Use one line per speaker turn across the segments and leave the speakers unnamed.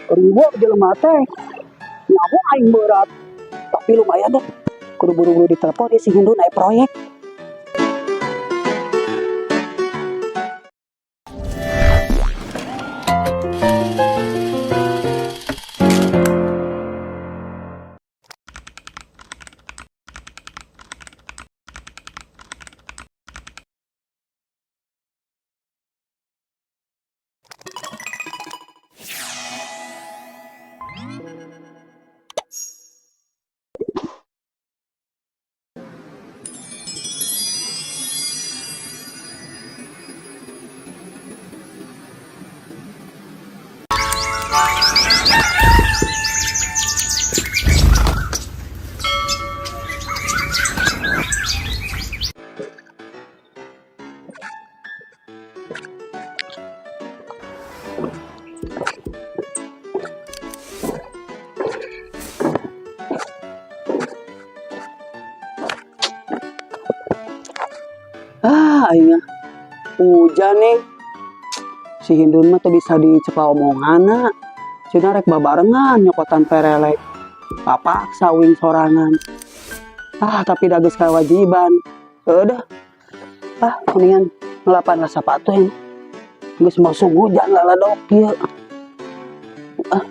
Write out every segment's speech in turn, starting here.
Riweuh jelema teh. Nyaho aing berat. Tapi lumayan deh. Kudu buru-buru ditelepon dia si Hindu naik proyek. Ah, aing mah. Hujan nih. Si Hindun mah teu bisa dicekel omonganna. Cenah rek babarengan nyokotan perelek. Papaksa uing sorangan. Ah, tapi da geus kewajiban. Udah. Ah, mendingan ngelapan lah sepatu yang geus masuk hujan laladok ieu. Ah.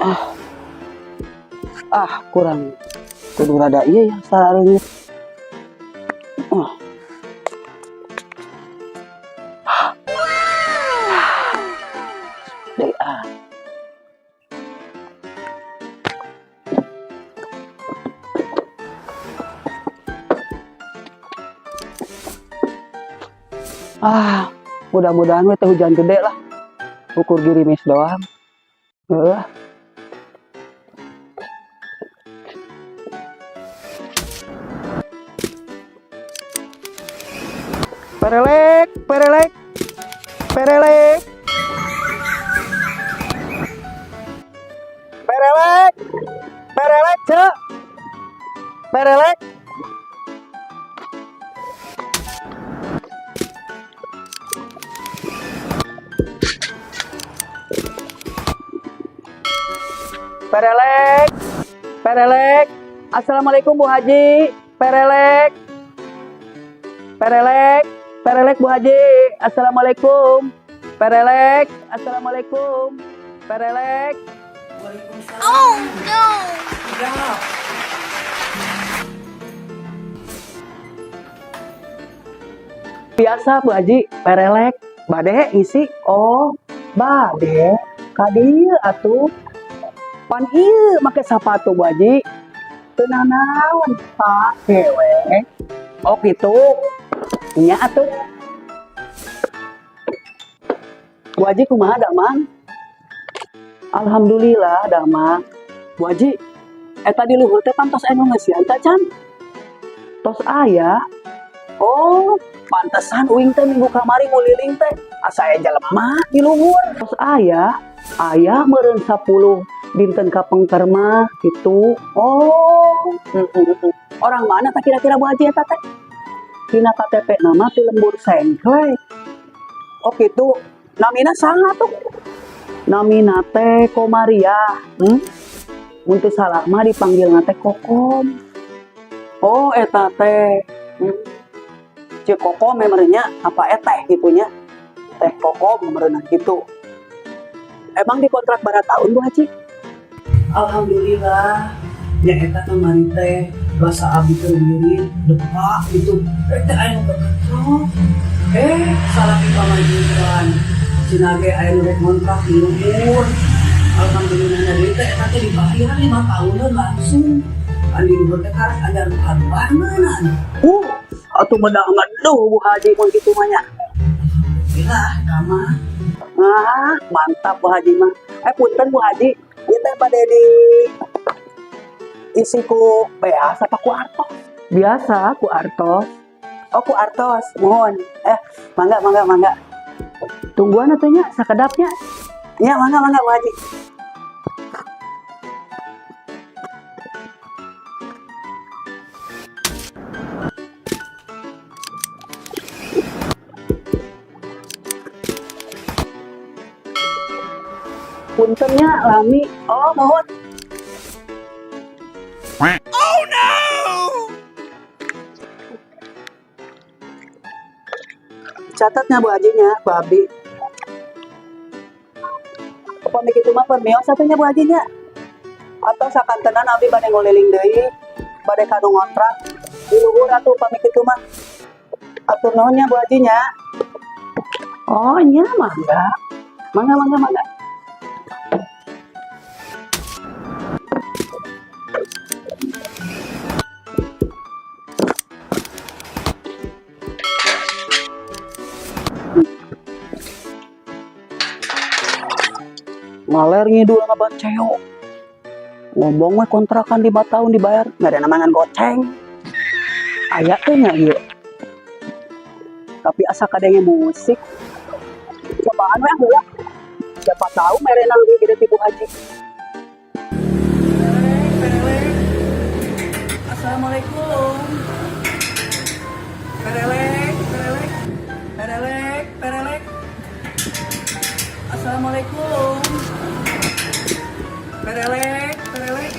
Ah. Ah, kurang kudu rada ieu ya sarareungit. Ah. Deui ah. Ah, mudah-mudahan we teu hujan gede lah. Ukur girimis doang. Heeh. Perelek, perelek, perelek. Perelek, perelek, cek. Perelek. Perelek, perelek. Assalamualaikum, Bu Haji. Perelek, perelek, perelek, Bu Haji. Assalamualaikum. Perelek, assalamualaikum. Perelek.
Oh no!
Ya. Biasa, Bu Haji, perelek. Bade isi. Oh, bade. Kadieu atuh. Pan ieu make sepatu, Bu Haji. Teu nanaon, pake we. Oh, gitu. Nya atuh. Bu Haji, kumaha damang? Alhamdulillah damang. Bu Haji, eta di luhur teh pantos anu ngeusian teh can? Tos aya. Oh, pantesan uing teh minggu kamari nguliling teh asa aya jelema di luhur. Tos aya, aya meureun 10 dinten kapengker mah gitu. Oh, orang mana teh kira-kira, Bu Haji, eta teh? Dina KTP nama ti Lembur Sengklek. Oh, gitu. Namina saha tuh? Namina teh Komaria. Mun teu salah mah dipanggilna teh Kokom. Oh, eta teh. Ceu Kokom memangnya apa eteh gitu nya? Teh Kokom meureunan gitu. Emang dikontrak bara tahun, Bu Haji?
Alhamdulillah ya, eta kamari teh bahasa abdi keur wirid depak gitu, teh aya nu keketrok, salah di pamajikan cenah ge aya nu rek ngontrak di luhur. Alhamdulillah deui teh eta teh dibayar 5 tahunan langsung kan. Di luhur teh karak anyar nu kaluar meunang.
Atuh menang ngeduh, Bu Haji, mun kitu mah nya.
Alhamdulillah eta mah.
Ah, mantap Bu Haji mah. Eh, punten, Bu Haji, ieu teh bade di isi ku beas apa ku artos? Biasa ku artos. Oh, ku artos, mohon. Eh, mangga, mangga, mangga. Tungguan atuh nya sakedapnya. Ya, mangga, mangga, Bu Haji. Punten nya lami. Oh, muhun.
Oh no!
Catatnya Bu Haji nya, Bu Abi. Upami kitu mah permios atuh nya Bu Haji nya. Atau sakantenan abi bade ngoliling deui, bade ka nu ngontrak. Di luhur atuh upami kitu mah. Atur nuhun nya Bu Haji nya. Oh nya, mangga. Mangga, mangga, mangga. Ngaler ngidul ngabaceo. Ngomong we kontrakan 5 tahun dibayar, nggak ada namangan goceng. Aya teh nya ieu. Tapi asa kadenge musik. Cobaan we heula. Siapa tahu merena lebih gede ti Bu Haji.
Perelek, perelek. Assalamualaikum. Perelek, perelek. Perelek, perelek. Assalamualaikum. Perelek, perelek.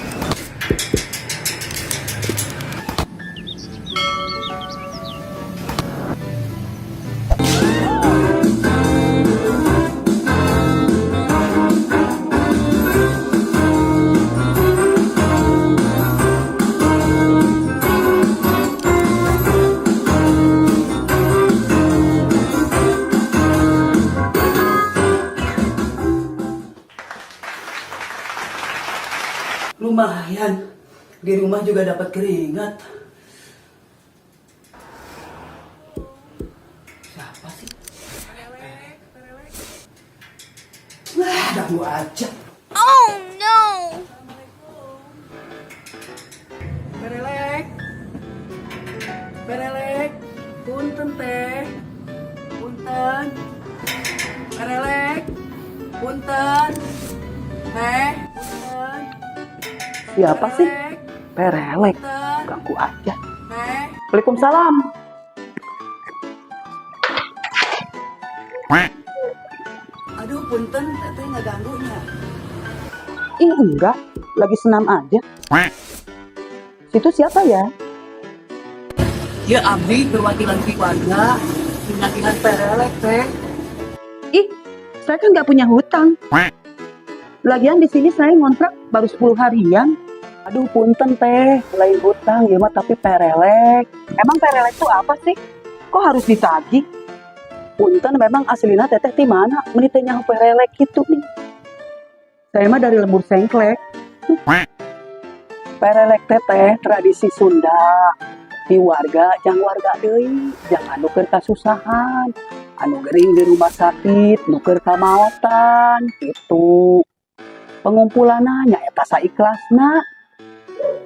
Lumayan. Di rumah juga dapat keringat. Siapa sih? Wah, ganggu aja.
Oh no!
Perelek. Perelek. Punten teh. Punten. Perelek. Punten. Teh. Punten.
Siapa sih?
Perelek.
Perelek.
Punten.
Ganggu aja.
Teh.
Waalaikumsalam.
Aduh, punten, teteh nggak ganggunya.
Ih, enggak, lagi senam aja. Situ siapa ya?
Ya, abdi perwakilan keluarga. Penagihan perelek teh.
Ih, saya kan nggak punya hutang. Lagian di sini saya ngontrak baru 10 harian. Aduh, punten teh, lain hutang ya mah tapi perelek. Emang perelek itu apa sih? Kok harus ditagih? Punten, memang aslina teteh di mana? Meni teh nyaho perelek gitu nih. Saya mah dari lembur sengklek. Perelek teteh tradisi Sunda. Di warga, jang warga deui, jang anu keur kasusahan, anu gering di rumah sakit, nu keur kamaotan, gitu. Pengumpulanna nyaeta saikhlasna.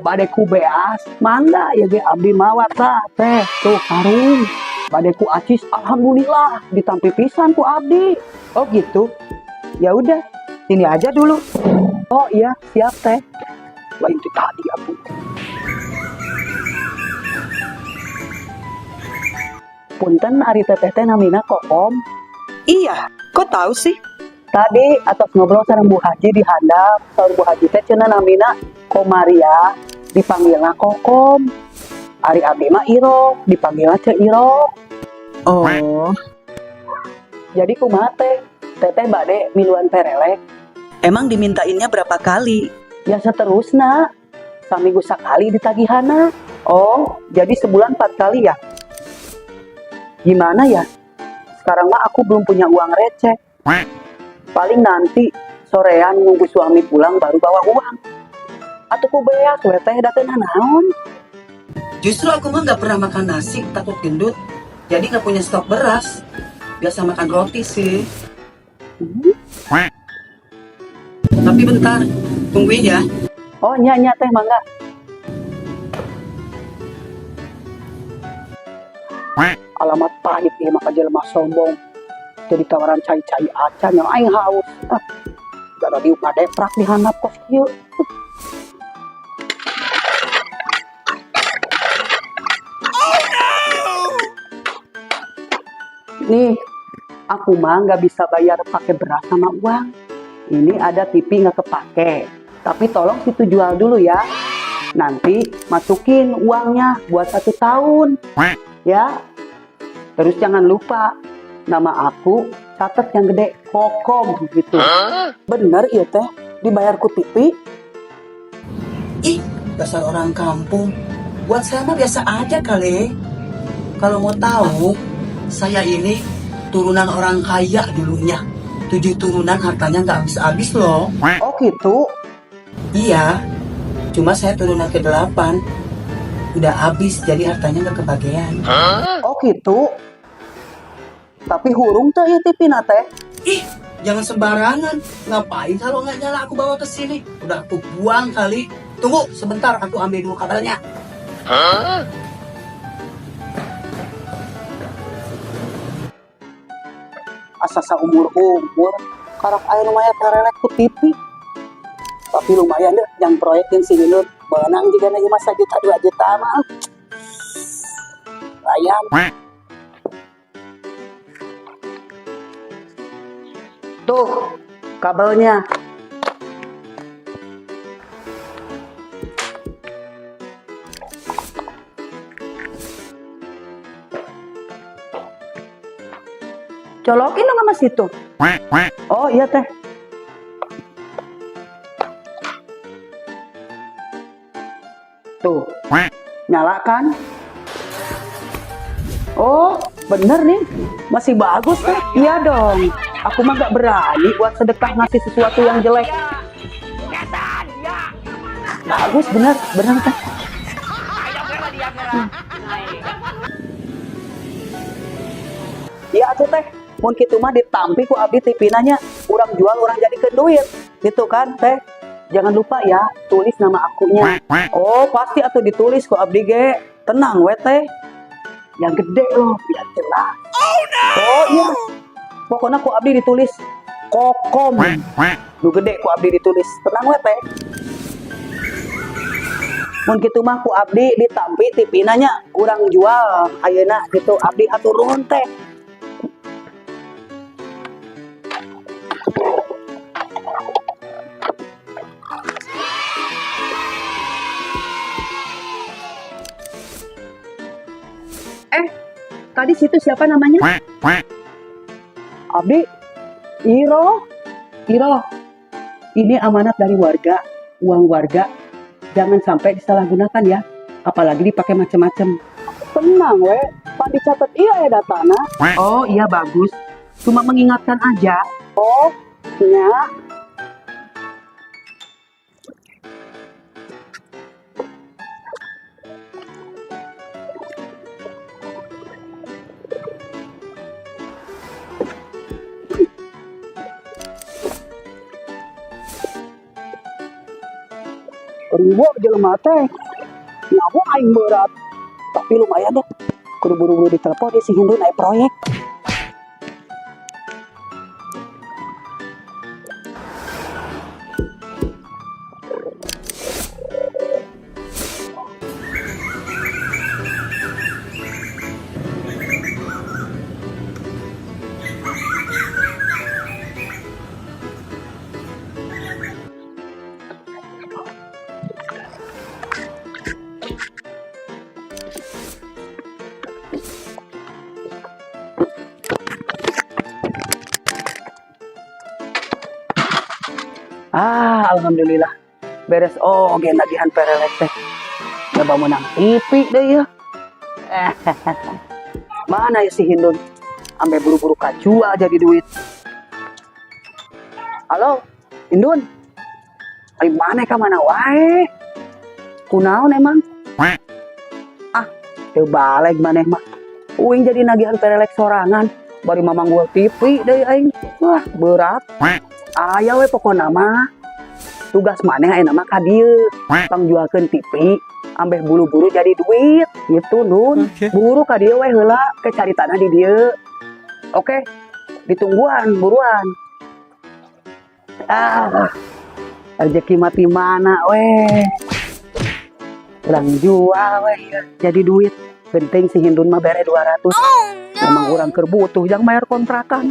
Bade ku beas, mangga ya ge abdi mawa tah teh, tuh karung. Bade ku acis, alhamdulillah ditampi pisan ku abdi.
Oh gitu. Ya udah, sini aja dulu.
Oh iya, siap teh. Lain ti tadi atuh. Punten, ari teteh teh namina Kokom?
Iya, kok tahu sih?
Tadi atos ngobrol sareng Bu Haji di handap, saur Bu Haji teh cenah namina Komaria, dipanggilna Kokom. Ari abdi mah Iro, dipanggilna Ceu Iro.
Oh,
Jadi kumaha teh? Teteh bade miluan perelek?
Emang dimintainnya berapa kali?
Ya seterusna. Saminggu sakali ditagihana. Oh, jadi sebulan 4 kali ya? Gimana ya? Sekarang mah aku belum punya uang receh. Paling nanti sorean nunggu suami pulang baru bawa uang. Atau ku beas we teh, da teu naon.
Justru aku mah nggak pernah makan nasi, takut gendut. Jadi nggak punya stok beras. Biasa makan roti sih. Tapi bentar, tungguin ya.
Oh nya nya teh, mangga. Alamat pahit ieu mah ka jelema sombong. Jadi tawaran cai-cai acan yang aing haus. Ah, gara diuk ngadeprak di handap kos kieu. Nih, aku mah nggak bisa bayar pakai beras sama uang. Ini ada TV nggak kepake. Tapi tolong situ jual dulu ya. Nanti masukin uangnya buat satu tahun. Ya. Terus jangan lupa nama aku catat yang gede, Kokom gitu. Bener iya teh, dibayar ku TV?
Ih, dasar orang kampung. Buat saya mah biasa aja kali. Kalau mau tahu, saya ini turunan orang kaya dulunya. 7 turunan hartanya nggak habis-habis loh.
Oh gitu?
Iya, cuma saya turunan ke-8. Udah habis, jadi hartanya nggak kebagian.
Oh gitu? Tapi hurung teh ieu TV na teh.
Ih, jangan sembarangan. Ngapain kalau nggak nyala aku bawa ke sini? Udah aku buang kali. Tunggu sebentar, aku ambil dulu kabelnya.
Asa umur-umur karak aya lumayan perelek ku TV. Tapi lumayan deh, yang proyek yang si Nur menang juga nih masa juta 2 juta mah. Lumayan. Tuh kabelnya. Colokin dong sama situ. Oh iya teh. Tuh, nyala kan? Oh, bener nih. Masih bagus teh. Iya dong. Aku mah gak berani buat sedekah ngasih sesuatu yang jelek. Bagus bener, bener teh. Iya atuh teh. Mun kitu mah ditampi ku abdi TV-na nya, urang jual urang jadikeun duit. Gitu kan teh. Jangan lupa ya, tulis nama akunya. Oh, pasti atuh ditulis ku abdi ge. Tenang we teh. Yang gede loh, biar jelas. Oh no. Oh iya. Pokoknya ku abdi ditulis Kokom. Nu gede ku abdi ditulis. Tenang we teh. Mun kitu mah ku abdi ditampi TV-na nya, urang jual ayeuna gitu. Abdi hatur nuhun teh. Tadi situ siapa namanya? Abdi, Iro, Iro. Ini amanat dari warga, uang warga. Jangan sampai disalahgunakan ya, apalagi dipakai macam-macam. Tenang we, pan dicatat iya ya datana. Oh iya bagus, cuma mengingatkan aja. Oh, ya. Riweuh jelema teh. Nyaho aing berat. Tapi lumayan deh. Kudu buru-buru ditelepon dia si Hindu naik proyek. Ah, alhamdulillah. Beres oge nagihan perelek teh. Nyoba menang TV deh ya. Mana ya si Hindun? Ambe buru-buru kajual jadi duit. Halo, Hindun. Ai mana ka mana wae? Kunaon emang? Ah, teu baleg maneh mah. Uing jadi nagihan perelek sorangan. Bari mamang gua TV deui aing. Wah, berat. Aya we pokona mah. Tugas maneh aya nama ka dieu. Pangjualkeun TV, ambeh buru-buru jadi duit gitu, Nun. Buru ka dieu we heula, ke cari tanah di dieu. Oke, ditungguan buruan. Ah, rezeki mati mana weh. Urang jual weh ya, jadi duit. Penting si Hindun mah bere 200.
Oh, no.
Emang urang keur butuh jang bayar kontrakan.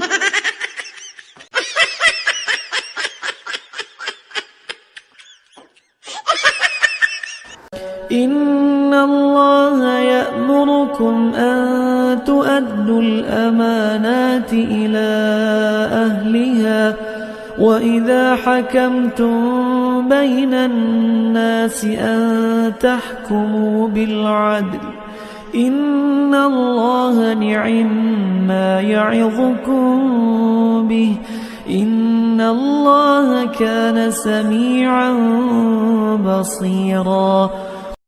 إن الله يأمركم أن تؤدوا الأمانات إلى أهلها وإذا حكمتم بين الناس أن تحكموا بالعدل إن الله نعم ما يعظكم به إن الله كان سميعا بصيرا.